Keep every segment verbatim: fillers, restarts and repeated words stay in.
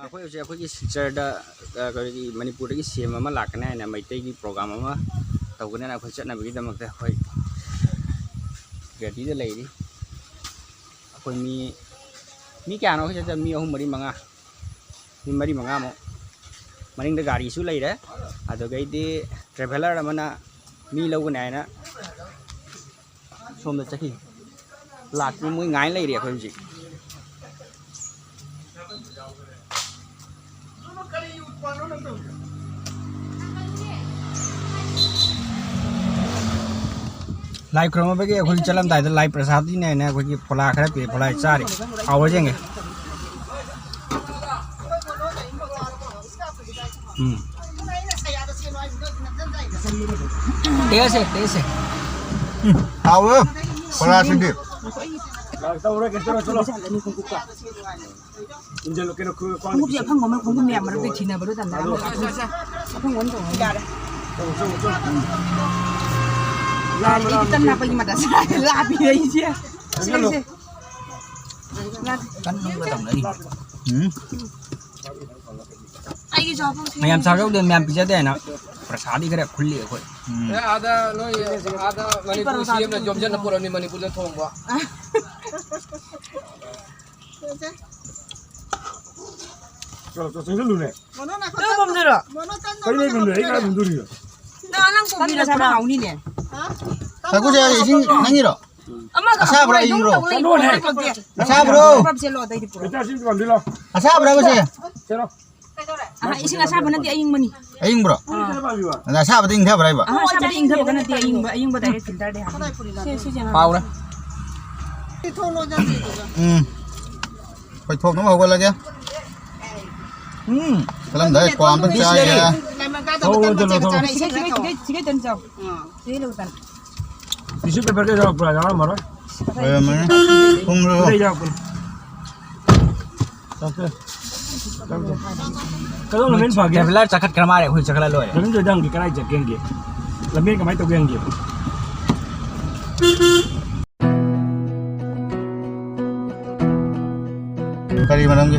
ꯑꯩꯈꯣꯏ ꯍꯧꯖꯤꯛ ꯑꯩꯈꯣꯏꯒꯤ ꯁꯤꯜꯆꯔꯗ, ꯑ, ꯑꯩꯈꯣꯏꯒꯤ ꯃꯅꯤꯄꯨꯔꯗꯒꯤ ꯁꯤ ꯑꯦꯝ ꯑꯃ ꯂꯥꯛꯀꯅꯤ ꯍꯥꯏꯅ, ꯃꯩꯇꯩꯒꯤ ꯄ꯭ꯔꯣꯒ꯭ꯔꯥꯝ ꯑꯃ ꯇꯧꯒꯅꯤ ꯍꯥꯏꯅ ꯑꯩꯈꯣꯏ ꯆꯠꯅꯕꯒꯤꯗꯃꯛꯇ ꯑꯩꯈꯣꯏ ꯔꯦꯗꯤꯗ ꯂꯩꯔꯤ꯫ ꯑꯩꯈꯣꯏ ꯃꯤ, ꯃꯤ ꯀꯌꯥꯅꯣ ꯑꯩꯈꯣꯏ ꯆꯠꯇ? ꯃꯤ ꯑꯍꯨꯝ, ꯃꯔꯤ, ꯃꯉꯥ, ꯃꯤ ꯃꯔꯤ ꯃꯉꯥꯃꯨꯛ꯫ ꯃꯅꯤꯡꯗ ꯒꯥꯔꯤꯁꯨ ꯂꯩꯔꯦ, ꯑꯗꯨꯗꯒꯤꯗꯤ ꯇ꯭ꯔꯦꯚꯦꯂꯔ ꯑꯃꯅ ꯃꯤ ꯂꯧꯒꯅꯤ ꯍꯥꯏꯅ ꯁꯣꯝꯗ ꯆꯠꯈꯤ꯫ ꯂꯥꯛꯇ꯭ꯔꯤ, ꯃꯣꯏ ꯉꯥꯏ ꯂꯩꯔꯤ ꯑꯩꯈꯣꯏ ꯍꯧꯖꯤꯛ꯫ ꯂꯥꯏ ꯈꯨꯔꯨꯝꯃꯕꯒꯤ ꯑꯩꯈꯣꯏ ꯆꯠꯂꯝꯗꯥꯏꯗ ꯂꯥꯏ ꯄ꯭ꯔꯁꯥꯗꯤꯅꯦꯅ ꯑꯩꯈꯣꯏꯒꯤ ꯐꯣꯂꯥ ꯈꯔ ꯄꯤꯔꯦ, ꯐꯣꯂꯥ ꯆꯥꯔꯤ꯫ ꯍꯥꯎꯕ꯭ꯔꯥ ꯌꯦꯡꯒꯦ꯫ ꯎꯝ꯫ ꯇꯦꯁ ꯁꯦ, ꯇꯦꯁ ꯁꯦ꯫ ꯎꯝ, ꯍꯥꯎꯋꯦ꯫ ꯐꯣꯂꯥꯁꯤꯗꯤ꯫ ꯈꯣꯡꯎꯞꯁꯦ ꯑꯐꯪꯕ ꯑꯃ, ꯈꯣꯡꯎꯞ ꯃꯌꯥꯝ ꯃꯔꯛꯇ ꯊꯤꯅꯕꯗꯣ ꯇꯟꯖꯥ ꯑꯃ꯫ ꯑꯐꯪꯕ ꯑꯃ ꯇꯣꯡꯉꯣ꯫ ꯌꯥꯔꯦ꯫ ꯌꯥꯔꯦ, ꯑꯩ ꯈꯤꯇꯪ ꯅꯛꯄꯒꯤ ꯃꯇꯝ ꯂꯥꯛꯄꯤꯔꯦ ꯑꯩꯁꯦ꯫ ꯁꯤꯁꯦ꯫ ꯀꯟꯅ ꯇꯧꯅꯔꯤ꯫ ꯎꯝ꯫ ꯑꯩꯒꯤꯁꯨ ꯍꯥꯞꯄꯝꯁꯤ꯫ ꯃꯌꯥꯝ ꯆꯥꯛ ꯌꯧꯗꯦ, ꯃꯌꯥꯝ ꯄꯤꯖꯗꯦ ꯍꯥꯏꯅ ꯄ꯭ꯔꯁꯥꯗꯤ ꯈꯔ ꯈꯨꯜꯂꯤ ꯑꯩꯈꯣꯏ꯫ ꯎꯝ꯫ ꯑꯦ, ꯑꯥꯗ ꯅꯣꯏ, ꯑꯥꯗ ꯃꯅꯤꯄꯨꯔ ꯁꯤ ꯑꯦꯝꯅ ꯌꯣꯝꯁꯤꯟꯅ ꯄꯨꯔꯛꯑꯕꯅꯤ ꯃꯅꯤꯄꯨꯔꯗ ꯊꯣꯡꯕ꯫ ꯆꯠꯂꯣ, ꯆꯠꯂꯣ, ꯆꯪꯁꯤꯜꯂꯨꯅꯦ꯫ ꯅꯪ ꯄꯥꯝꯖꯔꯣ? ꯀꯔꯤ ꯂꯩꯐꯝꯗꯣ? ꯑꯩ ꯀꯥꯏ ꯄꯥꯝꯗꯣꯔꯤꯒꯦ? ꯅꯪ, ꯅꯪ ꯄꯥꯝꯕꯤꯔꯣ? ꯆꯥꯕ ꯍꯥꯎꯅꯤꯅꯦ꯫ ꯉꯥꯏꯈꯣ, ꯁꯦ, ꯏꯁꯤꯡ ꯅꯪꯒꯤꯔꯣ? ꯑꯃꯒ ꯑꯁꯥꯕ꯭ꯔꯣ, ꯑꯍꯨꯝ ꯑꯌꯤꯡꯕ꯭ꯔꯣ? ꯇꯧ ꯂꯩ꯫ ꯑꯁꯥꯕ꯭ꯔꯣ? ꯄꯨꯔꯛꯑꯣ, ꯄꯨꯔꯛꯑꯣ, ꯄꯨꯔꯛꯑꯣ꯫ ꯑꯆꯥ, ꯏꯁꯤꯡ ꯄꯥꯝꯕꯤꯔꯣ? ꯑꯁꯥꯕ꯭ꯔꯣ ꯁꯦ? ꯁꯦꯔꯣ꯫ ꯑꯍꯥ, ꯏꯁꯤꯡ ꯑꯁꯥꯕ ꯅꯠꯇꯦ, ꯑꯌꯤꯡꯕꯅꯤ꯫ ꯑꯌꯤꯡꯕ꯭ꯔꯣ? ꯑꯥ꯫ ꯑꯗ ꯑꯁꯥꯕꯗ ꯏꯪꯊꯕ꯭ꯔꯥ ꯍꯥꯏꯕ? ꯑꯍꯥ, ꯑꯁꯥꯕꯗ ꯏꯪꯊꯕꯒ ꯅꯠꯇꯦ, ꯑꯌꯤꯡꯕ, ꯑꯌꯤꯡꯕ direct filter ꯗꯤ ꯍꯥꯞꯄꯅꯤ꯫ ꯁꯦ, ꯁꯤꯁꯦ ꯍꯥꯞꯄꯣ꯫ ꯍꯥꯎꯔꯦ꯫ ꯎꯝ꯫ ꯑꯩꯈꯣꯏ ꯊꯣꯡꯅꯕ ꯍꯧꯒꯠꯂꯒꯦ꯫ ꯎꯝ꯫ ꯆꯠꯂꯝꯗꯥꯏ ꯀ꯭ꯋꯥ ꯑꯝꯇꯪ ꯆꯥꯒꯦ꯫ ꯂꯦꯃꯟ ꯒ꯭ꯔꯥꯁ ꯑꯃ ꯊꯝꯃꯣ, ꯆꯥꯅ ꯏꯁꯤꯡ ꯈꯔ ꯊꯛꯑꯣ꯫ ꯁꯤꯒꯩ, ꯁꯤꯒꯩ, ꯁꯤꯒꯩ ꯇꯪ ꯆꯥꯎ꯫ ꯑꯥ꯫ ꯁꯤꯒꯩ ꯂꯧ ꯇꯪ꯫ Tissue paper ꯀꯩ ꯌꯥꯎꯔꯛꯄ꯭ꯔꯥ? ꯌꯥꯎꯔꯝꯃꯔꯣꯏ꯫ ꯑꯣꯏꯔꯝꯃꯅꯤ꯫ ꯄꯨꯡꯂꯣ? ꯁꯤꯗꯩ ꯌꯥꯎꯔꯛꯄꯅꯤ꯫ ꯆꯠꯈ꯭ꯔꯦ꯫ ꯆꯠꯈ꯭ꯔꯦ꯫ ꯀꯗꯣꯝ ꯂꯝꯖꯦꯟ ꯐꯒꯦ? ꯇ꯭ꯔꯦꯚꯦꯂꯔ ꯆꯥꯈꯠꯈ꯭ꯔ ꯃꯥꯜꯂꯦ, ꯑꯩꯈꯣꯏ ꯆꯠꯈꯠꯂ ꯂꯣꯏꯔꯦ꯫ ꯂꯝꯖꯦꯟ ꯊꯣꯏꯗ ꯍꯪꯒꯦ, ꯀꯗꯥꯏ ꯆꯠꯀꯦ ꯍꯪꯒꯦ꯫ ꯂꯝꯖꯦꯟ ꯀꯃꯥꯏꯅ ꯇꯧꯒꯦ ꯍꯪꯒꯦ꯫ ꯀꯔꯤ ꯃꯔꯝꯒꯤ?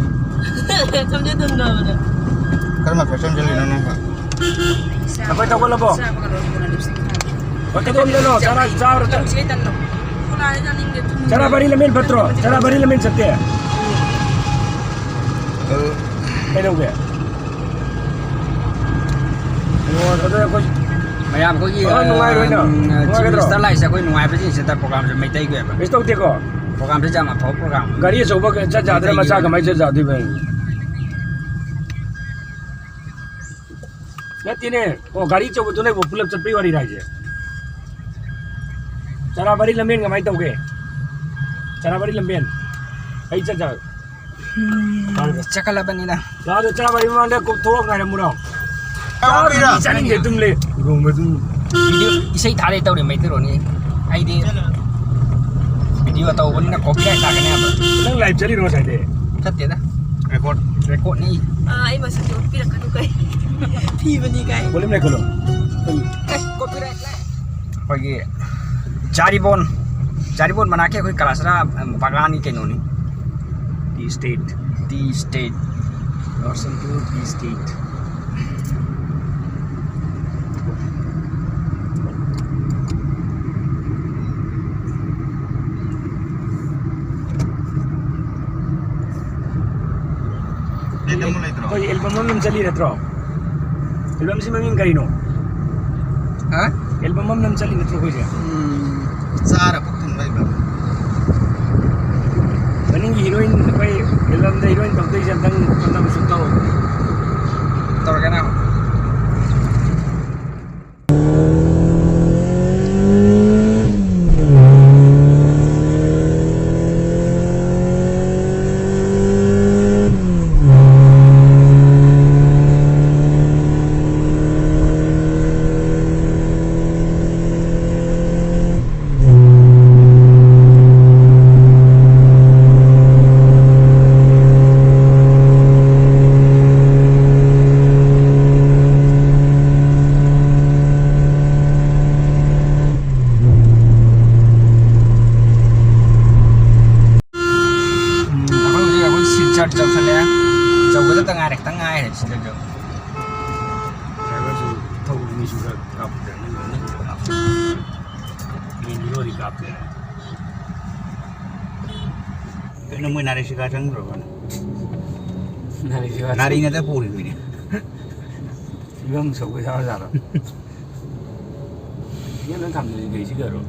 ꯆꯝꯖꯦ ꯇꯟꯗꯕꯗ꯫ ꯀꯔꯝꯕ ꯐꯦꯁꯟ ꯆꯠꯂꯤꯅꯣ ꯅꯪ? ꯑꯩꯈꯣꯏ ꯇꯧꯒꯜꯂꯕꯣ? ꯆꯥꯕꯒ ꯂꯣꯏꯔꯛꯄꯗ ꯂꯤꯞꯁꯇꯤꯛ ꯊꯥꯕ꯫ ꯍꯣꯏ, ꯀꯩꯗꯧꯔꯝꯗꯣꯏꯅꯣ? ꯆꯥꯔ, ꯆꯥꯔ ꯆꯠ- ꯆꯝꯖꯦ ꯇꯟꯗꯣ꯫ ꯈꯣꯂꯥꯗꯤ ꯆꯥꯅꯤꯡꯗꯦ, ꯊꯨꯝ꯫ ꯆꯔꯥ ꯕꯔꯤ ꯂꯝꯃꯦꯟ ꯐꯠꯇ꯭ꯔꯣ? ꯆꯔꯥ ꯕꯔꯤ ꯂꯝꯃꯦꯟ ꯆꯠꯇꯦ? ꯑ꯫ ꯀꯩꯗꯧꯒꯦ? ꯑꯣ, ꯑꯗꯨꯗꯤ ꯑꯩꯈꯣꯏ ꯃꯌꯥꯝ ꯑꯩꯈꯣꯏꯒꯤ, ꯑ, ꯅꯨꯡꯉꯥꯏꯔꯣꯏꯅ꯫ ꯑ, ꯅꯨꯡꯉꯥꯏꯒꯗ꯭ꯔꯣ? Mister Light ꯁꯦ ꯑꯩꯈꯣꯏ ꯅꯨꯡꯉꯥꯏꯕꯁꯤꯡꯁꯤꯗ programꯁꯦ ꯃꯩꯇꯩꯒꯤ ꯑꯣꯏꯕ꯫ Miss ꯇꯧꯗꯦꯀꯣ? Programꯁꯦ ꯌꯥꯝ ꯑꯐꯕ program꯫ ꯒꯥꯔꯤ ꯑꯆꯧꯕ ꯆꯠ ꯌꯥꯗ꯭ꯔꯦ, ꯃꯩꯇꯩꯒꯤ ꯃꯆꯥ ꯑꯣꯏꯕ꯫ ꯀꯃꯥꯏꯅ ꯆꯠ ꯌꯥꯗꯣꯏꯕ? ꯅꯠꯇꯦꯅꯦ꯫ ꯑꯣ, ꯒꯥꯔꯤ ꯑꯆꯧꯕꯗꯨꯅ ꯄꯨꯂꯞ ꯆꯠꯄꯩ ꯋꯥꯔꯤꯔ ꯍꯥꯏꯁꯦ? ꯆꯔꯥꯕꯥꯔꯤ ꯂꯝꯕꯦꯟ ꯀꯃꯥꯏꯅ ꯇꯧꯒꯦ? ꯆꯔꯥꯕꯥꯔꯤ ꯂꯝꯕꯦꯟ꯫ ꯑꯩ ꯆꯠ ꯆꯠ- ꯎꯝ, ꯆꯠꯈꯠꯂꯕꯅꯤꯅ꯫ ꯂꯥꯛꯑꯣ, ꯆꯔꯥꯕꯥꯔꯤ ꯃꯃꯥꯡꯗ ꯀꯣꯛ ꯊꯣꯛꯑ ꯉꯥꯏꯔꯝꯃꯨꯔꯣ꯫ ꯆꯥꯕꯤꯔ? ꯆꯥꯕꯤꯔ? ꯆꯥꯅꯤꯡꯗꯦ, ꯑꯗꯨꯝ ꯂꯩ꯫ ꯂꯨꯍꯣꯡꯕꯗꯨ꯫ Video ꯏꯁꯩ ꯊꯥꯔꯦ ꯇꯧꯔꯤ ꯃꯩꯇꯩꯔꯣꯟꯅꯤ꯫ ꯑꯩꯗꯤ video ꯇꯧꯕꯅꯤꯅ copyright ꯂꯥꯛꯀꯅꯤ ꯍꯥꯏꯕ꯫ ꯅꯪ live ꯆꯠꯂꯤꯔꯣ ꯉꯁꯥꯏꯗꯩ? ꯆꯠꯇꯦꯗ꯫ Record꯫ Recordꯅꯤ꯫ ꯑꯥ, ꯑꯩ ꯃꯁꯛꯇꯤ ꯎꯠꯄꯤꯔꯛꯀꯅꯨ ꯀꯩ꯫ ꯊꯤꯕꯅꯤ ꯀꯥꯏ꯫ Volume ꯂꯩꯈꯠꯂꯣ꯫ ꯑꯦ, copyright ꯂꯥꯛꯑꯦ꯫ ꯑꯩꯈꯣꯏꯒꯤ ꯖꯥꯔꯤꯕꯣꯟ, ꯖꯥꯔꯤꯕꯣꯟ ꯃꯅꯥꯛꯀꯤ ꯑꯩꯈꯣꯏ ꯀꯂꯥꯁꯔꯥ, ꯎꯝ, ꯕꯒꯥꯟꯒꯤ ꯀꯩꯅꯣꯅꯤ꯫ Tea estate꯫ Tea estate꯫ ꯔꯣꯁꯟꯄꯨꯔ tea estate꯫ ꯂꯩꯇ꯭ꯔꯣ? ꯑꯩꯈꯣꯏ album ꯑꯃ ꯅꯝ ꯆꯠꯂꯤ ꯅꯠꯇ꯭ꯔꯣ? Albumꯁꯤ ꯃꯃꯤꯡ ꯀꯔꯤꯅꯣ? ꯍꯥ? Album ꯑꯃ ꯅꯝ ꯆꯠꯂꯤ ꯅꯠꯇ꯭ꯔꯣ ꯑꯩꯈꯣꯏꯁꯦ? ꯎꯝ, ꯆꯥꯔ ꯄꯨꯛ ꯊꯟꯕ album꯫ ꯃꯅꯤꯡꯒꯤ heroine, ꯑꯩꯈꯣꯏ albumꯗ heroine ꯇꯧꯗꯣꯏꯁꯦ ꯑꯝꯇꯪ ꯈꯟꯅꯕꯁꯨ ꯇꯧꯔꯣ꯫ ꯇꯧꯔꯒꯦ ꯅꯪ꯫ ꯈꯤꯇꯪ ꯉꯥꯏꯔꯦ, ꯈꯤꯇꯪ ꯉꯥꯏꯔꯦ ꯁꯤꯗꯁꯨ꯫ ꯗ꯭ꯔꯥꯏꯚꯔꯁꯨ ꯊꯧꯕ ꯃꯤꯁꯨ ꯈꯔ ꯀꯥꯞꯄꯗ꯭ꯔꯦ, ꯅꯪ ꯅꯪ ꯀꯥꯞꯄ꯫ ꯃꯦꯟ ꯍꯤꯔꯣꯗꯤ ꯀꯥꯞꯇ꯭ꯔꯦ꯫ ꯀꯩꯅꯣ ꯃꯣꯏ ꯅꯥꯔꯦ ꯁꯤꯀꯥ ꯆꯪꯈ꯭ꯔꯕꯅꯦ? ꯅꯥꯔꯦ ꯁꯤꯀꯥ ꯅꯥꯔꯤ ꯅꯠꯇ ꯄꯨꯔꯤꯕꯅꯦ꯫ ꯐꯤꯕꯝ ꯁꯣꯛꯄ ꯌꯥꯎꯔꯖꯥꯠꯂꯣ? ꯁꯤꯒ ꯂꯣꯏ ꯈꯥꯝꯖꯤꯜꯂꯤ ꯀꯩ ꯁꯤꯒꯔꯣ?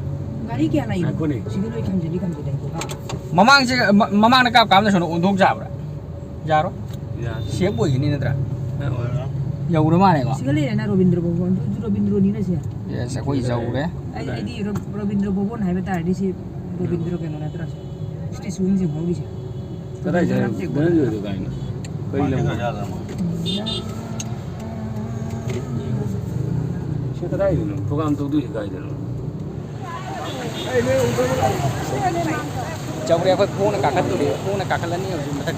ꯒꯥꯔꯤ ꯀꯌꯥ ꯂꯩꯅꯣ? ꯉꯥꯏꯈꯣꯅꯦ꯫ ꯁꯤꯒ ꯂꯣꯏ ꯈꯥꯝꯖꯤꯜꯂꯤ, ꯈꯥꯝꯖꯤꯜꯂꯤ ꯍꯥꯏꯗꯣ, ꯍꯥ? ꯃꯃꯥꯡꯁꯦ, ꯃ-, ꯃꯃꯥꯡꯗ ꯀꯥꯞ ꯀꯥꯞꯅ ꯁꯣꯝꯗ ꯑꯣꯟꯊꯣꯛ ꯌꯥꯕ꯭ꯔꯥ? ꯌꯥꯔꯣꯏ? ꯌꯥꯗꯦ꯫ ꯁꯦꯞ ꯑꯣꯏꯒꯅꯤ ꯅꯠꯇ꯭ꯔꯥ? ꯌꯥꯔꯣꯏ꯫ ꯌꯧꯔ ꯃꯥꯜꯂꯦꯀꯣ? ꯁꯤꯒ ꯂꯩꯔꯦꯅ ꯔꯣꯕꯤꯟꯗ꯭ꯔ ꯚꯕꯟ, ꯑꯗꯨ ꯔꯣꯕꯤꯟꯗ꯭ꯔꯣꯅꯤꯅ ꯁꯦ꯫ Yes, ꯑꯩꯈꯣꯏ ꯌꯧꯔꯦ꯫ ꯑꯩ, ꯑꯩꯗꯤ ꯔꯣ-, ꯔꯣꯕꯤꯟꯗ꯭ꯔ ꯚꯕꯟ ꯍꯥꯏꯕ ꯇꯥꯔꯗꯤ ꯁꯤ ꯔꯣꯕꯤꯟꯗ꯭ꯔ ꯀꯩꯅꯣ ꯅꯠꯇ꯭ꯔꯥ? Statue ꯁꯤꯡ ꯍꯧꯔꯤꯁꯦ꯫ ꯀꯗꯥꯏ ꯆꯠꯂꯤꯅꯣ? ꯔꯣꯕꯤꯟꯗ꯭ꯔ ꯙꯅꯟꯖꯣꯏꯗꯣ ꯀꯥꯏꯅꯣ? ꯀꯩ ꯂꯝꯒꯤꯅꯣ? ꯁꯤ ꯀꯗꯥꯏꯗꯅꯣ? ꯄ꯭ꯔꯣꯒ꯭ꯔꯥꯝ ꯇꯧꯗꯣꯏꯁꯦ ꯀꯥꯏꯗꯅꯣ? ꯌꯧꯔꯦ, ꯑꯩꯈꯣꯏ ꯈꯣꯡꯅ ꯀꯥꯈꯠꯇꯣꯔꯦ, ꯈꯣꯡꯅ ꯀꯥꯈꯠꯂꯅꯤ ꯍꯧꯖꯤꯛ ꯃꯊꯛ꯫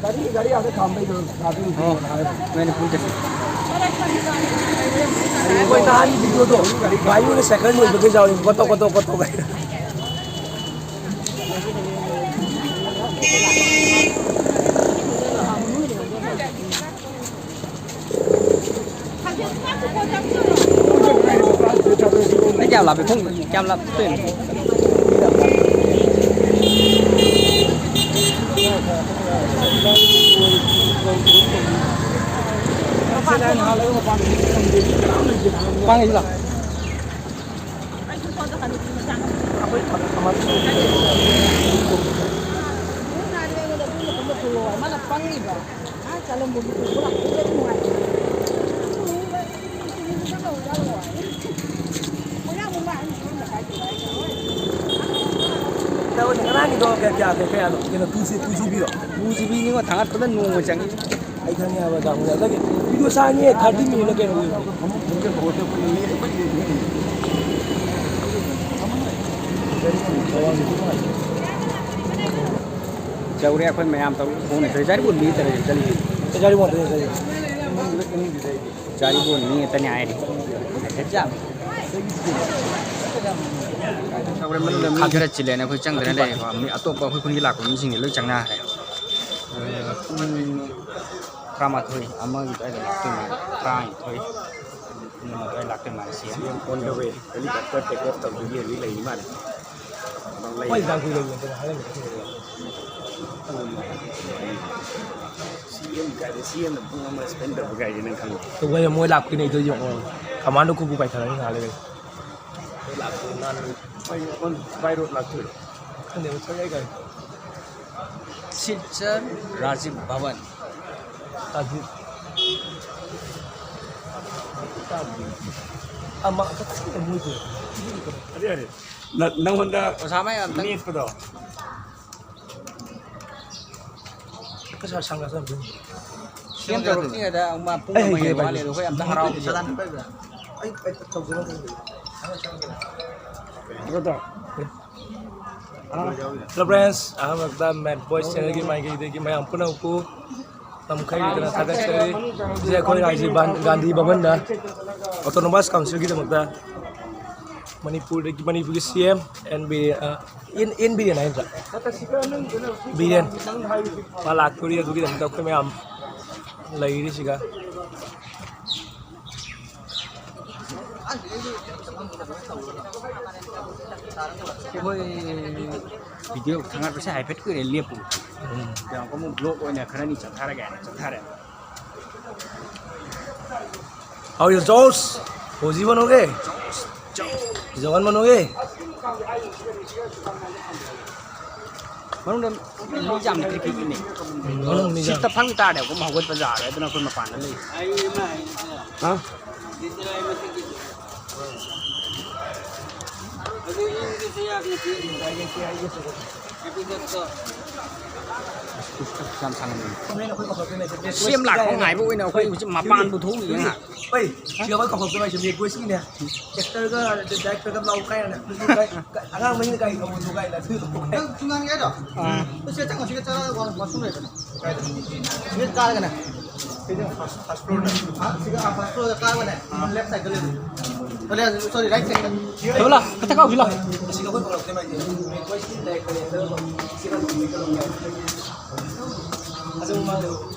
ꯒꯥꯔꯤ, ꯒꯥꯔꯤ ꯑꯥꯗ ꯈꯥꯝꯕꯩꯗꯣ, ꯑꯥꯗ ꯑꯣ, ꯃꯅꯤꯄꯨꯔꯗ꯫ ꯑꯩꯈꯣꯏ ꯅꯍꯥꯟꯒꯤ ꯚꯤꯗꯤꯑꯣꯗꯣ, ꯒꯥꯔꯤꯅ ꯁꯦꯀꯟ ꯑꯣꯏꯕꯒ ꯌꯥꯎꯔꯤ, ꯀꯣꯠꯇꯣꯛ, ꯀꯣꯠꯇꯣꯛ, ꯀꯣꯠꯇꯣꯛ ꯍꯥꯏꯅ꯫ ꯅꯪ ꯀꯌꯥꯝ ꯂꯥꯞꯄꯤ? ꯈꯣꯡ ꯀꯌꯥꯝ ꯂꯥꯞꯇꯣꯏꯅꯣ? ꯃꯄꯥꯟꯒꯤꯁꯤ ꯂꯥꯛꯑꯣ꯫ ꯇꯧꯅꯤ, ꯉꯔꯥꯡꯒꯤꯗꯣ ꯀꯌꯥ, ꯀꯌꯥ, ꯀꯌꯥ, ꯀꯌꯥꯅꯣ? ꯀꯩꯅꯣ, two G, two GB ꯔꯣ? Two GB ꯅꯤꯉꯣ, ꯊꯥꯡꯒꯠꯄꯗ ꯅꯣꯡꯃ ꯆꯪꯉꯤ꯫ ꯑꯩ ꯈꯪꯉꯦ ꯍꯥꯏꯕ, ꯑꯗꯣ ꯑꯗꯒꯤ video ꯁꯥꯡꯉꯦ, thirty minute ꯂ ꯀꯩꯅꯣ ꯑꯣꯏꯕꯅꯦ꯫ ꯌꯧꯔꯦ, ꯑꯩꯈꯣꯏ ꯃꯌꯥꯝ ꯇꯧꯔꯤ ꯈꯣꯡꯅ ꯆꯠꯂꯤ꯫ ꯌꯥꯏꯔꯤꯄꯣꯛ ꯂꯝꯕꯤ ꯆꯠꯂꯤ, ꯆꯠꯂꯤ꯫ ꯌꯥꯏꯔꯤꯄꯣꯛ ꯂꯝꯕꯤ ꯆꯠꯂꯤ꯫ ꯆꯥꯔꯤꯕꯣꯟ ꯃꯤ ꯉꯥꯛꯇꯅꯦ ꯍꯥꯏꯔꯤ꯫ ꯈꯥ ꯈꯔ ꯆꯤꯜꯂꯦꯅ ꯑꯩꯈꯣꯏ ꯆꯪꯗꯅ ꯂꯩꯔꯦꯀꯣ꯫ ꯃꯤ ꯑꯇꯣꯞꯄ ꯑꯩꯈꯣꯏ ꯈꯨꯟꯒꯤ ꯂꯥꯛꯄ ꯃꯤꯁꯤꯡꯗꯤ ꯂꯣꯏ ꯆꯪꯅꯈ꯭ꯔꯦ꯫ ꯄꯨꯡ ꯇꯔꯥꯃꯥꯊꯣꯏ ꯑꯃꯒꯤ ꯑꯗꯨꯋꯥꯏꯗ ꯂꯥꯛꯇꯣꯏ ꯃꯥꯜꯂꯦ꯫ ꯇꯔꯥꯅꯤꯊꯣꯏ ꯄꯨꯡ ꯑꯃ ꯑꯗꯨꯋꯥꯏꯗ ꯂꯥꯛꯇꯣꯏ ꯃꯥꯜꯂꯦ꯫ ꯁꯤ M on the way, helicopter take off ꯇꯧꯗꯣꯏꯒꯤ ꯍꯧꯖꯤꯛ ꯂꯩꯔꯤ ꯃꯥꯜꯂꯦ꯫ ꯃꯣꯏ ꯌꯥꯝ ꯀꯨꯏ ꯂꯩꯕ ꯅꯠꯇꯦ, ꯉꯥꯏꯍꯥꯛ ꯂꯩꯕ꯫ ꯁꯤ ꯑꯦꯝ ꯀꯥꯏꯗ, ꯁꯤ ꯑꯦꯝꯅ ꯄꯨꯡ ꯑꯃ spend ꯇꯧꯕ ꯀꯥꯏꯁꯦ ꯅꯪ ꯈꯪꯕ꯭ꯔꯣ? ꯇꯧꯕ ꯍꯥꯏꯁꯦ ꯃꯣꯏ ꯂꯥꯛꯇꯣꯏꯅꯦ, ꯑꯗꯨ ꯌꯦꯡꯉꯣ꯫ ꯀꯃꯥꯟꯗꯣ ꯈꯨꯕꯨ ꯄꯥꯏꯊꯔꯅꯤ ꯉꯥꯏꯍꯥꯛ ꯂꯩꯔꯒ꯫ ꯃꯣꯏ on by road ꯂꯥꯛꯇꯣꯏꯔꯣ? ꯈꯪꯗꯦ, ꯃꯣꯏ ꯊꯣꯛꯂꯛꯑꯦ ꯀꯥꯏꯅ꯫ ꯁꯤꯜꯆꯔ ꯔꯥꯖꯤꯕ ꯚꯕꯟ꯫ ꯔꯥꯖꯤꯕ꯫ ꯑꯃ ꯈꯛꯇꯪ ꯃꯣꯏꯁꯦ꯫ ꯑꯗꯨ ꯌꯥꯔꯦ꯫ ꯅ-, ꯅꯪꯉꯣꯟꯗ ꯑꯣꯖꯥ ꯃꯌꯥꯝ ꯑꯝꯇꯪ ꯃꯦꯠꯄꯗꯣ꯫ ꯄꯩꯁꯥ ꯁꯪꯒ ꯁꯪꯒ꯫ ꯁꯤ ꯑꯦꯝ ꯇꯧꯔꯛꯇ꯭ꯔꯤꯉꯩꯗ ꯃꯥ ꯄꯨꯡ ꯑꯃ ꯍꯦꯟꯅ ꯋꯥꯠꯂꯤ, ꯑꯗꯣ ꯑꯩꯈꯣꯏ ꯑꯝꯇ ꯍꯔꯥꯎꯁꯦ꯫ ꯑꯗꯣ ꯍꯦꯜꯂꯣ ꯐ꯭ꯔꯦꯟꯁ, ꯑꯍꯥꯟꯕꯗ ꯃꯦꯠ ꯕꯣꯏꯁ ꯆꯦꯅꯦꯜꯒꯤ ꯃꯥꯏꯀꯩꯗꯒꯤ ꯃꯌꯥꯝ ꯄꯨꯝꯅꯃꯛꯄꯨ ꯅꯝꯈꯩ ꯂꯩꯇꯅ ꯊꯥꯒꯠꯆꯔꯤ꯫ ꯍꯧꯖꯤꯛ ꯑꯩꯈꯣꯏ ꯔꯥꯖꯤꯕ ꯒꯥꯟꯙꯤ ꯚꯕꯟꯗ ꯑꯣꯇꯣꯅꯣꯃꯁ ꯀꯥꯎꯟꯁꯤꯜꯒꯤꯗꯃꯛꯇ ꯃꯅꯤꯄꯨꯔꯗꯒꯤ, ꯃꯅꯤꯄꯨꯔꯒꯤ ꯁꯤ ꯑꯦꯝ ꯑꯦꯟ ꯕꯤꯔꯦꯟ, ꯑ, ꯑꯦꯟ, ꯑꯦꯟ ꯕꯤꯔꯦꯟ ꯍꯥꯏ ꯅꯠꯇ꯭ꯔꯥ? ꯕꯤꯔꯦꯟ ꯃꯥ ꯂꯥꯛꯇꯣꯔꯤ, ꯑꯗꯨꯒꯤꯗꯃꯛꯇ ꯑꯩꯈꯣꯏ ꯃꯌꯥꯝ ꯂꯩꯔꯤꯁꯤꯒ꯫ ꯑꯩꯈꯣꯏ ꯚꯤꯗꯤꯑꯣ ꯊꯥꯡꯒꯠꯄꯁꯦ ꯍꯥꯏꯐꯦꯠ ꯀꯨꯏꯔꯦ ꯂꯦꯞꯄꯨ꯫ ꯎꯝ꯫ ꯀꯌꯥꯝ ꯀꯨꯝꯃꯨ ꯕ꯭ꯂꯣꯛ ꯑꯣꯏꯅ ꯈꯔꯅꯤ ꯆꯠꯊꯔꯒꯦ ꯍꯥꯏꯅ ꯆꯠꯊꯔꯦ꯫ How is Josh? ꯍꯧꯖꯤꯛ ꯃꯅꯨꯡꯒꯤ? ꯖꯋꯥꯟ ꯃꯅꯨꯡꯒꯤ? ꯃꯅꯨꯡꯗ ꯃꯤ ꯌꯥꯝ ꯀ꯭ꯔꯤꯛ ꯀ꯭ꯔꯤꯛ ꯏꯟꯅꯩ꯫ ꯃꯅꯨꯡ ꯃꯤ ꯌꯥꯝ꯫ ꯁꯤꯠꯇ ꯐꯝꯈꯤ ꯇꯥꯔꯗꯤ ꯑꯩꯈꯣꯏ ꯍꯧꯒꯠꯄ ꯌꯥꯔꯣꯏ, ꯑꯗꯨꯅ ꯑꯩꯈꯣꯏ ꯃꯄꯥꯟꯗ ꯂꯩ꯫ ꯍꯥ? ꯌꯥꯝ ꯁꯥꯡꯍꯟꯕꯅꯤ꯫ ꯁꯤ ꯑꯦꯝ ꯂꯥꯛꯄ ꯉꯥꯏꯕ ꯑꯣꯏꯅ ꯑꯩꯈꯣꯏ ꯍꯧꯖꯤꯛ ꯃꯄꯥꯟꯕꯨ ꯊꯣꯛꯂꯤꯌꯦ ꯉꯥꯏꯍꯥꯛ꯫ ꯍꯣꯏ, ꯁꯤ ꯑꯩꯈꯣꯏ ꯀꯧꯊꯣꯛꯇꯣꯏ ꯃꯥꯏꯁꯦ ꯃꯦꯛ ꯕꯣꯏꯁꯀꯤꯅꯦ꯫ ꯑꯦꯛꯇꯔꯒ ꯗꯥꯏꯔꯦꯛꯇꯔꯒ ꯂꯥꯎ ꯀꯥꯏꯅ꯫ ꯑꯉꯥꯡ ꯃꯍꯤꯅ ꯀꯥꯏ ꯊꯧꯕꯗꯣ ꯀꯥꯏꯅ꯫ ꯅꯪ ꯆꯨꯝꯅꯥꯡꯒꯦ ꯍꯥꯏꯗꯣ? ꯑꯥ꯫ ꯁꯤ ꯆꯪꯉꯣ, ꯁꯤꯒ ꯆꯠꯂꯒ ꯋꯥꯁꯔꯨꯝ ꯂꯩꯕꯅꯦ꯫ ꯀꯥꯏꯗ? ꯁꯤꯒ ꯀꯥꯔꯒꯅꯦ꯫ ꯁꯤꯒ ꯐꯥꯔꯁ ꯐ꯭ꯂꯣꯔꯗ꯫ ꯁꯤꯒ ꯐꯥꯔꯁ ꯐ꯭ꯂꯣꯔꯗ ꯀꯥꯕꯅꯦ꯫ ꯂꯦꯐ ꯁꯥꯏꯗꯇ ꯂꯩꯕꯅꯦ꯫ ꯁꯣꯔꯤ, ꯁꯣꯔꯤ, ꯔꯥꯏꯠ ꯁꯥꯏꯗꯇ꯫ ꯊꯣꯏꯕ ꯂꯥꯎ, ꯈꯤꯇ ꯀꯥꯎꯁꯤ ꯂꯥꯎ꯫ ꯑꯁꯤꯗ ꯑꯩꯈꯣꯏ ꯀꯧꯔꯛꯇꯦ ꯃꯥꯏꯁꯦ꯫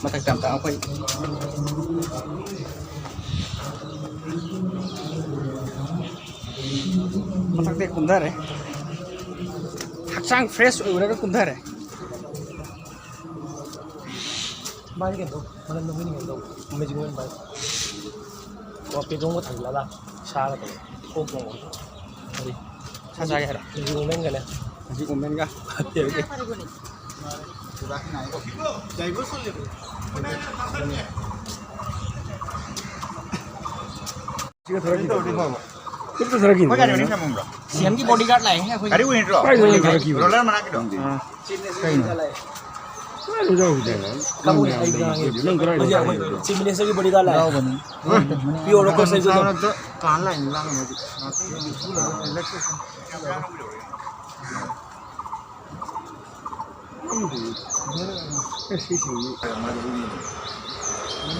ꯃꯊꯛꯇ ꯑꯝꯇ ꯑꯩꯈꯣꯏ ꯃꯊꯛꯇ ꯀꯨꯝꯊꯔꯦ꯫ ꯍꯛꯆꯥꯡ ꯐ꯭ꯔꯦꯁ ꯑꯣꯏꯔꯒ ꯀꯨꯝꯊꯔꯦ꯫ ꯃꯥꯗꯤ ꯀꯩꯅꯣ, ꯃꯅꯝꯗꯣ ꯍꯨꯏꯅ ꯀꯩꯅꯣ ꯇꯧꯕ, ꯃꯦꯖꯤꯛ ꯑꯣꯏꯅ ꯄꯥꯏ꯫ ꯑꯣ, ꯄꯦꯇ꯭ꯔꯣꯜꯒ ꯊꯥꯖꯤꯜꯂꯒ ꯁꯥꯒ ꯇꯧꯕ, ꯀꯣꯛ ꯊꯣꯡꯕ꯫ ꯀꯔꯤ? ꯁꯥ ꯆꯥꯒꯦ ꯍꯥꯏꯔꯣ? ꯃꯦꯖꯤꯛ ꯑꯣꯃꯦꯟꯒꯅꯦ꯫ ꯃꯦꯖꯤꯛ ꯑꯣꯃꯦꯟꯒ? ꯅꯠꯇꯦ, ꯅꯠꯇꯦ꯫ ꯁꯤ ꯑꯦꯝꯒꯤ ꯕꯣꯗꯤꯒꯥꯔꯗ ꯂꯥꯛꯑꯦ ꯑꯩꯈꯣꯏ꯫ ꯒꯥꯔꯤ ꯎꯏꯗ꯭ꯔꯣ? ꯀꯥꯏꯗꯅꯣ ꯊꯥꯔꯛꯈꯤꯕ? ꯔꯣꯂꯔ ꯃꯅꯥꯛꯀꯤꯗꯣ? ꯑꯥ꯫ ꯀꯩꯅꯣ? ꯀꯥꯏꯗꯅꯣ ꯌꯥꯎꯔꯤꯁꯦ? ꯅꯪ ꯀꯥꯏꯗꯅꯣ ꯌꯥꯎꯔꯤꯁꯦ? ꯅꯪ ꯀꯗꯥꯏꯗ ꯍꯧꯖꯤꯛ ꯑꯩꯈꯣꯏ ꯆꯤꯐ ꯃꯤꯅꯤꯁꯇꯔꯒꯤ ꯕꯣꯗꯤꯒꯥꯔꯗ ꯂꯥꯛꯑꯦ꯫ ꯌꯥꯎꯕꯅꯤ꯫ ꯄꯤꯌꯣ, ꯔꯣꯀꯣ ꯁꯦꯟꯖꯨꯗꯣ꯫ ꯀꯥꯟ ꯂꯥꯏꯟ ꯂꯥꯡꯉꯦ ꯍꯧꯖꯤꯛ꯫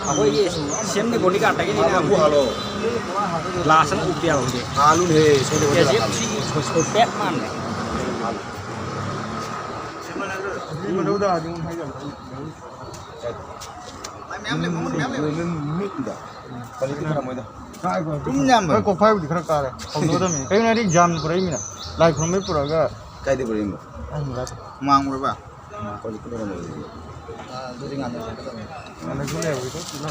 ꯑꯩꯈꯣꯏꯒꯤ ꯁꯤ ꯑꯦꯝꯒꯤ ꯕꯣꯗꯤꯒꯥꯔꯗꯇꯒꯤꯅꯤꯅ ꯒ꯭ꯂꯥꯁ ꯑꯃ ꯎꯞꯄꯦ ꯍꯥꯏꯕ ꯍꯧꯖꯤꯛ꯫ ꯀꯦ ꯖꯤ ꯑꯦꯐ ꯁꯤ ꯕꯦꯠ ꯃꯥꯟꯕ꯫ ꯃꯌꯥꯝ ꯂꯩ, ꯃꯌꯥꯝ ꯂꯩ꯫ ꯀ꯭ꯋꯥꯂꯤꯇꯤ ꯐꯔꯝꯃꯣꯏꯗ꯫ ꯀꯥꯏ ꯀ꯭ꯋꯥꯂꯤꯇꯤ ꯐꯔꯝꯃꯣꯏ? ꯍꯣꯏ, ꯀꯣꯛꯐꯥꯏꯕꯨꯗꯤ ꯈꯔ ꯀꯥꯔꯦ꯫ ꯍꯧꯗꯣꯛꯑꯗꯕꯅꯤ꯫ ꯀꯩꯒꯤꯅꯣ ꯍꯥꯏꯗꯤ ꯖꯥꯝ ꯄꯨꯔꯛꯏꯃꯤꯅ꯫ ꯂꯥꯏ ꯈꯨꯔꯨꯝꯕꯩ ꯄꯨꯔꯛꯑꯒ ꯀꯥꯏꯗꯩ ꯄꯨꯔꯛꯏꯅꯣ? ꯑꯩ ꯃꯨꯔꯥꯗ꯫ ꯃꯥꯡꯕ꯭ꯔꯕ? ꯀ꯭ꯋꯥꯂꯤꯇꯤ ꯐꯔꯝꯃꯣꯏ ꯑꯗꯨꯗꯤ꯫ ꯑꯥ, ꯑꯗꯨꯗꯤ ꯉꯥꯟꯅ ꯆꯠꯀꯗꯕꯅꯤ꯫ ꯉꯥꯟꯅꯁꯨ ꯂꯩꯍꯧꯋꯤꯀꯣ, ꯁꯤꯅ꯫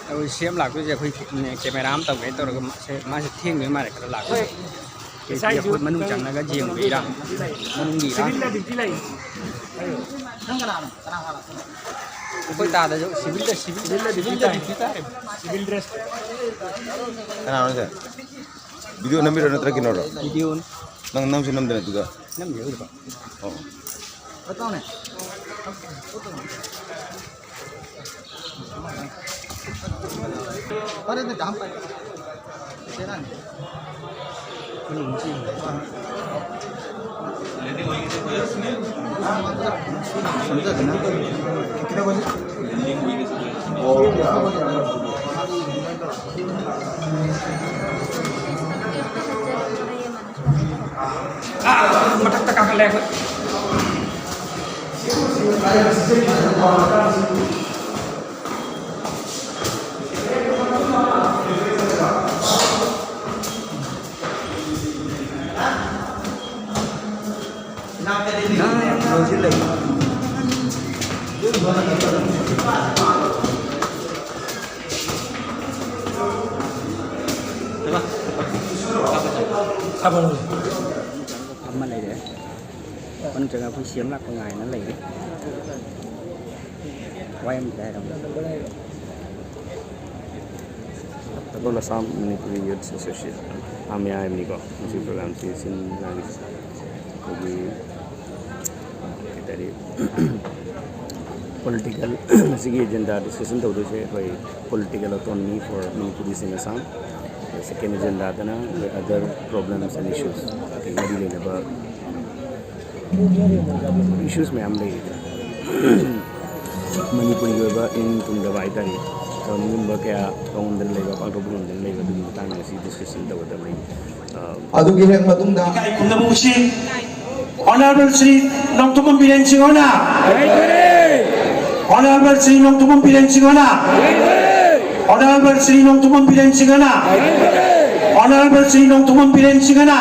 ꯑꯩꯈꯣꯏ ꯁꯤ ꯑꯦꯝ ꯂꯥꯛꯇꯣꯏꯁꯦ ꯑꯩꯈꯣꯏ ꯀꯦꯃꯦꯔꯥ ꯑꯃ ꯇꯧꯒꯦ ꯇꯧꯔꯒ ꯃꯥꯁꯦ, ꯃꯥꯁꯦ ꯊꯦꯡꯗꯣꯏ ꯃꯥꯜꯂꯦ ꯈꯔ ꯂꯥꯛꯄꯁꯦ꯫ ꯉꯁꯥꯏꯁꯨ ꯑꯩꯈꯣꯏ ꯃꯅꯨꯡ ꯆꯪꯉꯒ ꯌꯦꯡꯕꯒꯤꯔ? ꯃꯅꯨꯡꯒꯤꯔ? ꯁꯤꯚꯤꯜꯗ ꯗ꯭ꯌꯨꯇꯤ ꯂꯩ꯫ ꯅꯪ ꯀꯅꯥꯅꯣ? ꯀꯅꯥ ꯀꯅꯥ? ꯑꯩꯈꯣꯏ ꯇꯥꯗꯁꯨ ꯁꯤꯚꯤꯜꯗ, ꯁꯤꯚꯤꯜꯗ, ꯁꯤꯚꯤꯜꯗ ꯁꯤꯚꯤꯜꯗ ꯗ꯭ꯌꯨꯇꯤ ꯇꯥꯏ꯫ ꯗ꯭ꯌꯨꯇꯤ ꯇꯥꯏ꯫ Civil dress. ꯀꯅꯥꯅꯣ ꯁꯦ? ꯚꯤꯗꯤꯑꯣ ꯅꯝꯃꯤꯔꯣ ꯅꯠꯇ꯭ꯔꯒ ꯀꯩꯅꯣꯔꯣ? ꯚꯤꯗꯤꯑꯣꯅꯤ꯫ ꯅꯪ, ꯅꯪꯁꯨ ꯅꯝꯗꯅ ꯑꯗꯨꯗ? ꯅꯝꯃꯤ ꯑꯣꯏꯔꯕ? ꯑꯣ꯫ ꯑꯥ, ꯃꯊꯛꯇ ꯀꯥꯈꯠꯂꯦ ꯑꯩꯈꯣꯏ꯫ ꯑꯃ ꯂꯩꯔꯦ꯫ ꯃꯅꯨꯡ ꯆꯪꯉꯒ ꯑꯩꯈꯣꯏ ꯁꯤ ꯑꯦꯝ ꯂꯥꯛꯄ ꯉꯥꯏꯅ ꯂꯩꯔꯤ꯫ ꯋꯥ ꯌꯥꯝ ꯂꯩꯇꯦ ꯍꯥꯏꯔꯝꯃꯣ꯫ ꯑꯩꯈꯣꯏ ꯑꯁꯥꯝ ꯃꯅꯤꯄꯨꯔꯤ ꯌꯨꯠꯁ ꯑꯦꯁꯣꯁꯤꯌꯦꯁꯟ, ꯑꯃꯌꯥ ꯍꯥꯏꯕꯅꯤꯀꯣ, ꯃꯁꯤ ꯄ꯭ꯔꯣꯒ꯭ꯔꯥꯝꯁꯤ ꯁꯤꯟ ꯂꯥꯡꯉꯤꯁꯦ꯫ ꯑꯩꯈꯣꯏꯒꯤ, ꯀꯩ ꯍꯥꯏꯇꯥꯔꯦ, ꯄꯣꯂꯤꯇꯤꯀꯦꯜ, ꯉꯁꯤꯒꯤ ꯑꯦꯖꯦꯟꯗꯥ ꯗꯤꯁꯀꯁꯟ ꯇꯧꯗꯣꯏꯁꯦ ꯑꯩꯈꯣꯏ political autonomy for Manipuris in Assam, second ꯑꯦꯖꯦꯟꯗꯥꯗꯅ ꯑꯩꯈꯣꯏ other problems and issues, ꯑꯩꯈꯣꯏ ꯃꯔꯤ ꯂꯩꯅꯕ ꯏꯁꯨꯁ ꯃꯌꯥꯝ ꯂꯩꯔꯤꯗꯅ꯫ ꯃꯅꯤꯄꯨꯔꯒꯤ ꯑꯣꯏꯕ ꯏꯅꯤꯡ ꯊꯨꯡꯗꯕ ꯍꯥꯏꯇꯥꯔꯦ, ꯊꯧꯔꯝꯒꯨꯝꯕ ꯀꯌꯥ ꯇꯧꯉꯝꯗꯅ ꯂꯩꯕ, ꯄꯥꯡꯊꯣꯛꯄ ꯉꯝꯗꯅ ꯂꯩꯕ, ꯑꯗꯨꯒꯤ ꯃꯇꯥꯡꯗ ꯉꯁꯤ ꯗꯤꯁꯀꯁꯟ ꯇꯧꯒꯗꯕꯅꯤ꯫ ꯑ, ꯑꯗꯨꯒꯤ ꯍꯦꯛ ꯃꯇꯨꯡꯗ ꯏꯀꯥꯏ ꯈꯨꯝꯅꯕ ꯎꯠꯁꯤ꯫ Honorable ꯁ꯭ꯔꯤ ꯅꯣꯡꯊꯣꯝꯕꯝ ꯕꯤꯔꯦꯟ ꯁꯤꯡ ꯍꯣꯏꯅ, Honorable ꯁ꯭ꯔꯤ ꯅꯣꯡꯊꯣꯝꯕꯝ ꯕꯤꯔꯦꯟ ꯁꯤꯡ ꯍꯣꯏꯅ, Honorable ꯁ꯭ꯔꯤ ꯅꯣꯡꯊꯣꯝꯕꯝ ꯕꯤꯔꯦꯟ ꯁꯤꯡ ꯍꯣꯏꯅ, Honorable ꯁ꯭ꯔꯤ ꯅꯣꯡꯊꯣꯝꯕꯝ ꯕꯤꯔꯦꯟ ꯁꯤꯡ ꯍꯣꯏꯅ,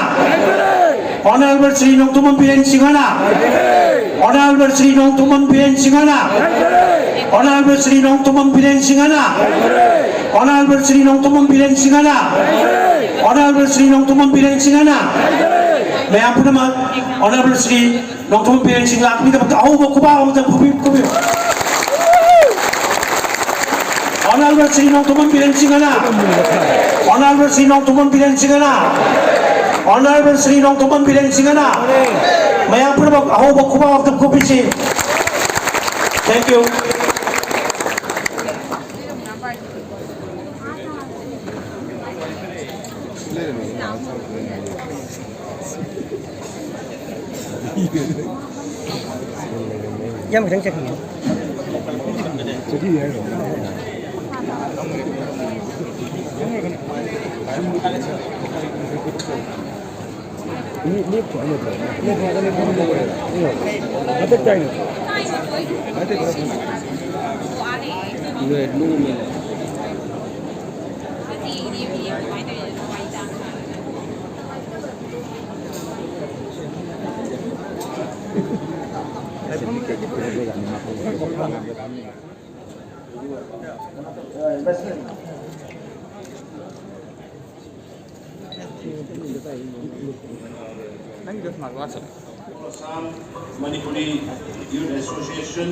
Honorable ꯁ꯭ꯔꯤ ꯅꯣꯡꯊꯣꯝꯕꯝ ꯕꯤꯔꯦꯟ ꯁꯤꯡ ꯍꯣꯏꯅ, Honorable ꯁ꯭ꯔꯤ ꯅꯣꯡꯊꯣꯝꯕꯝ ꯕꯤꯔꯦꯟ ꯁꯤꯡ ꯍꯣꯏꯅ, Honorable ꯁ꯭ꯔꯤ ꯅꯣꯡꯊꯣꯝꯕꯝ ꯕꯤꯔꯦꯟ ꯁꯤꯡ ꯍꯣꯏꯅ, Honorable ꯁ꯭ꯔꯤ ꯅꯣꯡꯊꯣꯝꯕꯝ ꯕꯤꯔꯦꯟ ꯁꯤꯡ ꯍꯣꯏꯅ, Honorable ꯁ꯭ꯔꯤ ꯅꯣꯡꯊꯣꯝꯕꯝ ꯕꯤꯔꯦꯟ ꯁꯤꯡ ꯍꯣꯏꯅ, ꯃꯌꯥꯝ ꯄꯨꯝꯅꯃꯛ Honorable ꯁ꯭ꯔꯤ ꯅꯣꯡꯊꯣꯝꯕꯝ ꯕꯤꯔꯦꯟ ꯁꯤꯡ ꯂꯥꯛꯄꯒꯤꯗꯃꯛꯇ ꯑꯍꯧꯕ ꯈꯨꯕꯥꯛ ꯑꯃꯇꯪ ꯈꯨꯕꯤ-, ꯈꯨꯕꯤꯌꯨ꯫ Honorable ꯁ꯭ꯔꯤ ꯅꯣꯡꯊꯣꯝꯕꯝ ꯕꯤꯔꯦꯟ ꯁꯤꯡ ꯍꯣꯏꯅ, Honorable ꯁ꯭ꯔꯤ ꯅꯣꯡꯊꯣꯝꯕꯝ ꯕꯤꯔꯦꯟ ꯁꯤꯡ ꯍꯣꯏꯅ, Honorable ꯁ꯭ꯔꯤ ꯅꯣꯡꯊꯣꯝꯕꯝ ꯕꯤꯔꯦꯟ ꯁꯤꯡ ꯍꯣꯏꯅ, ꯃꯌꯥꯝ ꯄꯨꯝꯅꯃꯛ ꯑꯍꯧꯕ ꯈꯨꯕꯥꯛ ꯑꯃꯇꯪ ꯈꯨꯕꯤꯁꯤ꯫ Thank you. ꯌꯥꯝ ꯈꯤꯇꯪ ꯆꯠꯈꯤꯒꯦ꯫ ꯆꯠꯈꯤꯒꯦ ꯍꯥꯏꯔꯣ? ꯃꯤ, ꯃꯤ ꯐꯨꯍꯜꯂꯣꯏꯗ꯭ꯔꯣ? ꯃꯤ ꯐꯨꯍꯜꯂꯣꯏꯗ꯭ꯔꯣ? ꯃꯤ ꯐꯨꯍꯜꯂꯣꯏꯗ꯭ꯔꯣ? ꯍꯟꯗꯛ ꯇꯥꯏꯅ꯫ ꯍꯟꯗꯛ ꯇꯥꯏꯅ꯫ Assam Manipuri Youth Association,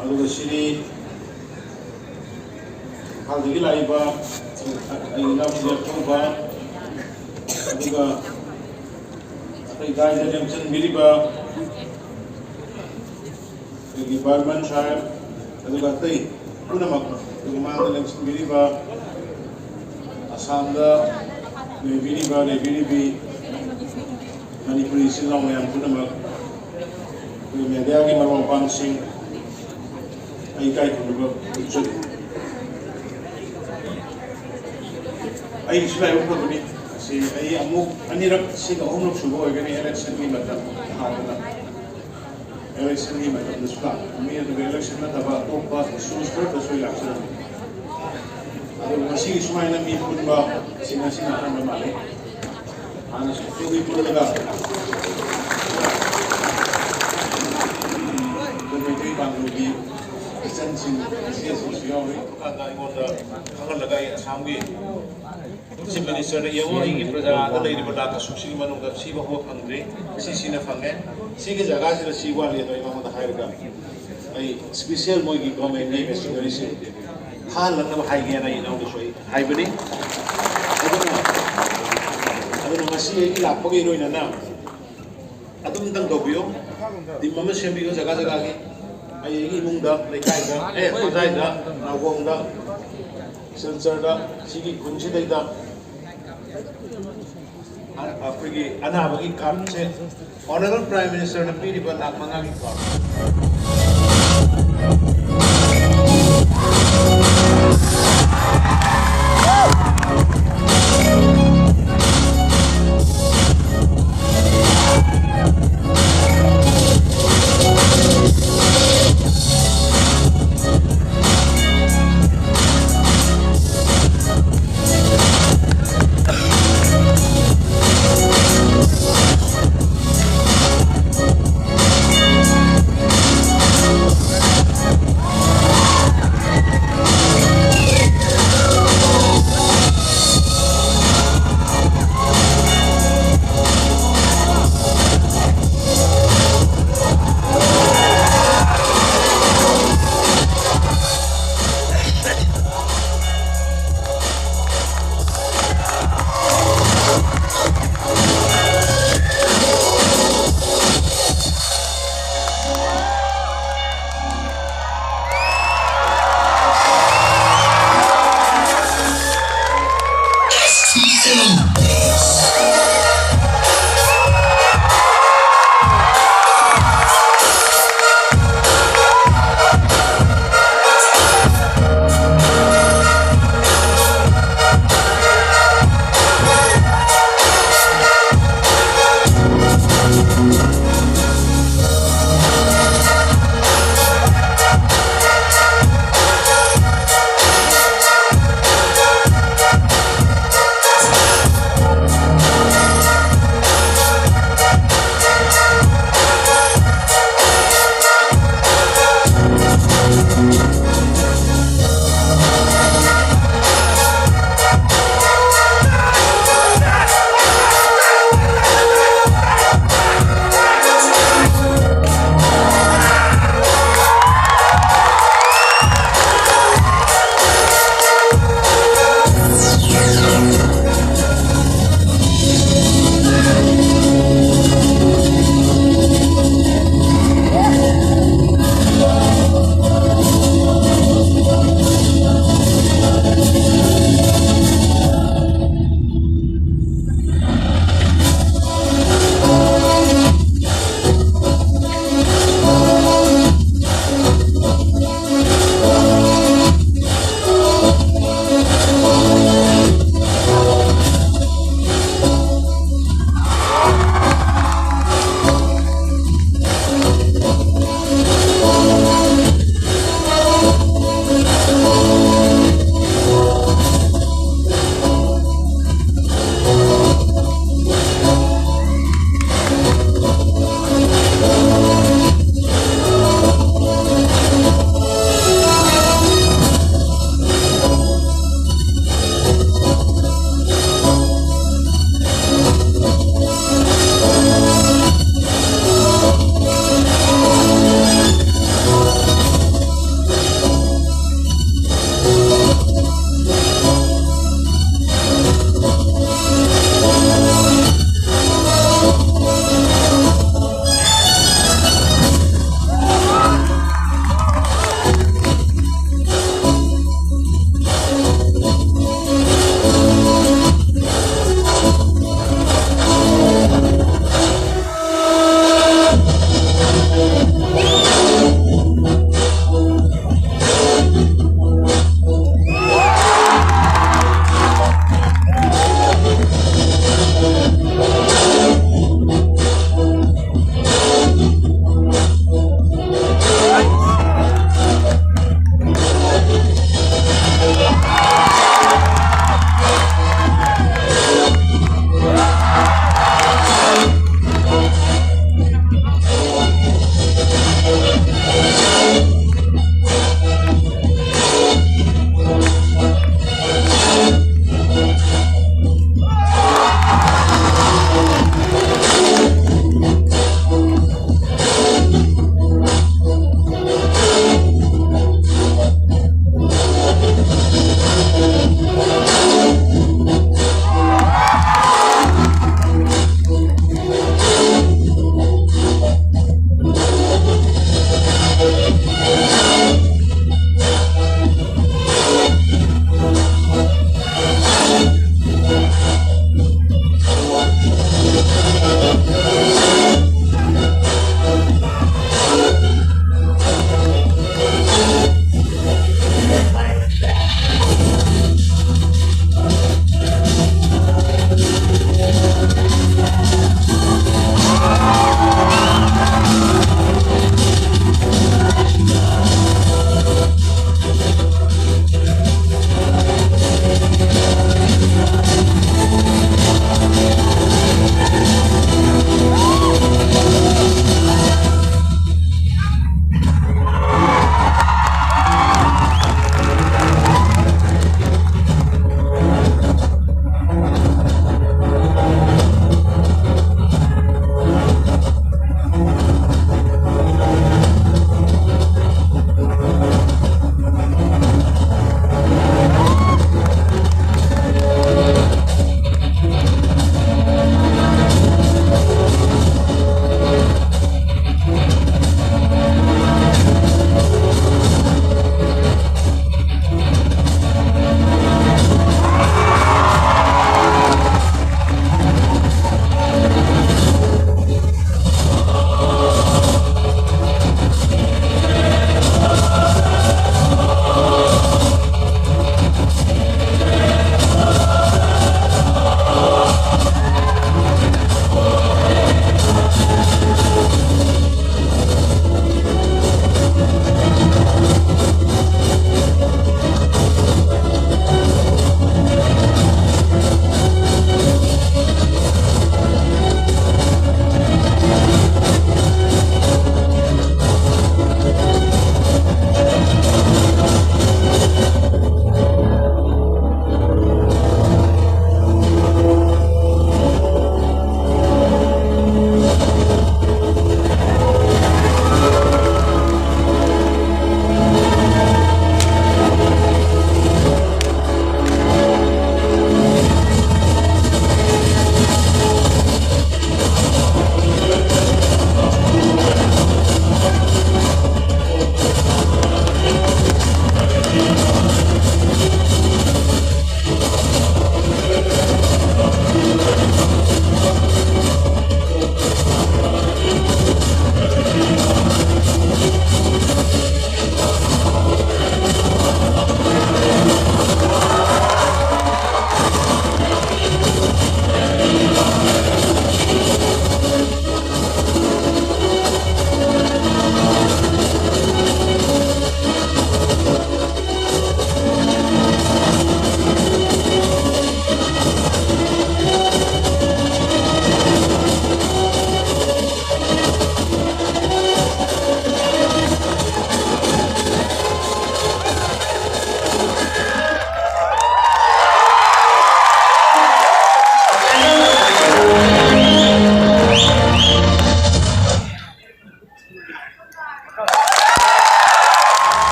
ꯑꯗꯨꯒ ꯁꯤꯅꯤ ꯏꯝꯐꯥꯜꯗꯒꯤ ꯂꯥꯛꯏꯕ ꯑꯩꯒꯤ ꯏꯅꯥꯎꯁꯤꯡ ꯑꯊꯧꯕ, ꯑꯗꯨꯒ ꯑꯩꯈꯣꯏ ꯒꯥꯏꯗ ꯂꯦꯡꯁꯤꯟꯕꯤꯔꯤꯕ ꯑꯩꯈꯣꯏꯒꯤ ꯕꯔꯃꯟ ꯁꯥꯍꯦꯕ, ꯑꯗꯨꯒ ꯑꯇꯩ ꯄꯨꯝꯅꯃꯛ, ꯑꯗꯨꯒ ꯃꯥꯡꯗ ꯂꯦꯡꯁꯤꯟꯕꯤꯔꯤꯕ ꯑꯁꯥꯝꯗ ꯂꯩꯕꯤꯔꯤꯕ, ꯂꯩꯕꯤꯔꯤꯕꯤ ꯃꯅꯤꯄꯨꯔꯤ ꯏꯆꯤꯜ ꯏꯅꯥꯎ ꯃꯌꯥꯝ ꯄꯨꯝꯅꯃꯛ, ꯑꯩꯈꯣꯏ ꯃꯦꯗꯤꯌꯥꯒꯤ ꯃꯔꯨꯞ ꯃꯄꯥꯡꯁꯤꯡ, ꯑꯩ ꯏꯀꯥꯏ ꯈꯨꯝꯅꯕ ꯎꯠꯆꯔꯤ꯫ ꯑꯩꯁꯨ ꯂꯥꯏꯕꯛ ꯐꯕꯅꯤ꯫ ꯑꯁꯤ ꯑꯩ ꯑꯃꯨꯛ ꯑꯅꯤꯔꯛ, ꯁꯤꯒ ꯑꯍꯨꯝꯂꯛ ꯁꯨꯕ ꯑꯣꯏꯒꯅꯤ ꯏꯂꯦꯛꯁꯟꯒꯤ ꯃꯇꯝ ꯊꯥꯗꯅ꯫ ꯏꯂꯦꯛꯁꯟꯒꯤ ꯃꯇꯝꯗꯁꯨ ꯂꯥꯛꯄꯅꯤ, ꯑꯗꯨꯒ ꯏꯂꯦꯛꯁꯟ ꯅꯠꯇꯕ ꯑꯇꯣꯞꯄ ꯏꯁꯨꯁ ꯈꯔꯗꯁꯨ ꯑꯩ ꯂꯥꯛꯆꯔꯝꯃꯤ꯫ ꯑꯗꯨ ꯉꯁꯤꯒꯤ ꯁꯨꯃꯥꯏꯅ ꯃꯤ ꯄꯨꯟꯕ ꯁꯤ ꯉꯁꯤꯅ ꯑꯍꯥꯟꯕ ꯃꯥꯜꯂꯤ꯫ ꯍꯥꯟꯅꯁꯨ ꯄꯨꯟꯗꯤ ꯄꯨꯜꯂꯒ ꯑꯩꯈꯣꯏ ꯃꯩꯇꯩ ꯄꯥꯡꯒꯜꯒꯤ ꯏꯆꯟꯁꯤꯡ, ꯏꯆꯦꯁꯤꯡꯁꯨ ꯌꯥꯎꯔꯤ꯫ ꯀꯥꯟꯗ ꯑꯩꯉꯣꯟꯗ ꯈꯪꯍꯜꯂꯒ ꯑꯩ ꯑꯁꯥꯝꯒꯤ ꯆꯤꯐ ꯃꯤꯅꯤꯁꯇꯔꯗ, "ꯌꯦꯡꯉꯣ, ꯑꯩꯒꯤ ꯄ꯭ꯔꯖꯥꯗ ꯂꯩꯔꯤꯕ ꯂꯥꯈ ꯑꯁꯨꯛꯁꯤꯒꯤ ꯃꯅꯨꯡꯗ ꯁꯤꯐꯥꯎꯕ ꯐꯪꯗ꯭ꯔꯤ, ꯁꯤ ꯁꯤꯅ ꯐꯪꯉꯦ, ꯁꯤꯒꯤ ꯖꯒꯥꯁꯤꯗ ꯁꯤ ꯋꯥꯠꯂꯤ" ꯑꯗꯣ ꯑꯩ ꯃꯉꯣꯟꯗ ꯍꯥꯏꯔꯒ ꯑꯩ ꯏꯁꯄꯤꯁꯦꯜ ꯃꯣꯏꯒꯤ ꯒꯣꯔꯃꯦꯟꯒꯤ ꯃꯦꯁꯤꯅꯔꯤꯁꯤ ꯊꯥꯍꯜꯂꯛꯅꯕ ꯍꯥꯏꯒꯦꯅ ꯑꯩ ꯏꯅꯥꯎꯗꯁꯨ ꯑꯩ ꯍꯥꯏꯕꯅꯤ꯫ ꯑꯗꯨꯅ, ꯑꯗꯨꯅ ꯉꯁꯤ ꯑꯩꯒꯤ ꯂꯥꯛꯄꯒꯤ ꯂꯣꯏꯅꯅ ꯑꯗꯨꯝꯇꯪ ꯇꯧꯕꯤꯌꯨ꯫ ꯇꯤꯝ ꯑꯃ ꯁꯦꯝꯕꯤꯌꯨ ꯖꯒꯥ ꯖꯒꯥꯒꯤ꯫ ꯑꯩ ꯑꯩꯒꯤ ꯏꯃꯨꯡꯗ, ꯂꯩꯀꯥꯏꯗ, ꯑꯦ, ꯈꯨꯟꯖꯥꯏꯗ, ꯅꯥꯎꯕꯣꯡꯗ, ꯁꯤꯜꯆꯔꯗ, ꯁꯤꯒꯤ ꯈꯨꯟꯁꯤꯗꯩꯗ ꯑꯩꯈꯣꯏꯒꯤ ꯑꯅꯥꯕꯒꯤ ꯀꯥꯔꯠꯁꯦ Honourable Prime Ministerꯅ ꯄꯤꯔꯤꯕ ꯂꯥꯈ ꯃꯉꯥꯒꯤ card.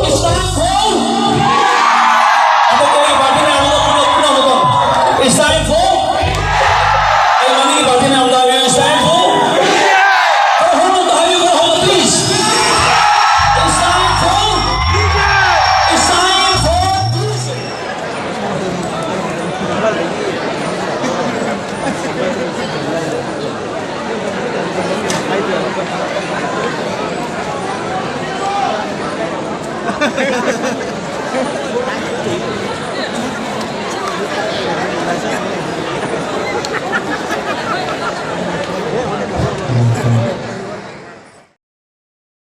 It's time for, it's time for, ꯑꯩ ꯃꯅꯤꯡꯒꯤ party ꯃꯌꯥꯝ ꯇꯥꯕꯤꯌꯨ, it's time for, ꯈꯔ ꯍꯧꯅ ꯑꯝꯇ ꯍꯥꯏꯕꯤꯌꯨ, ꯈꯔ ꯍꯧꯅ, please. It's time for, it's time for.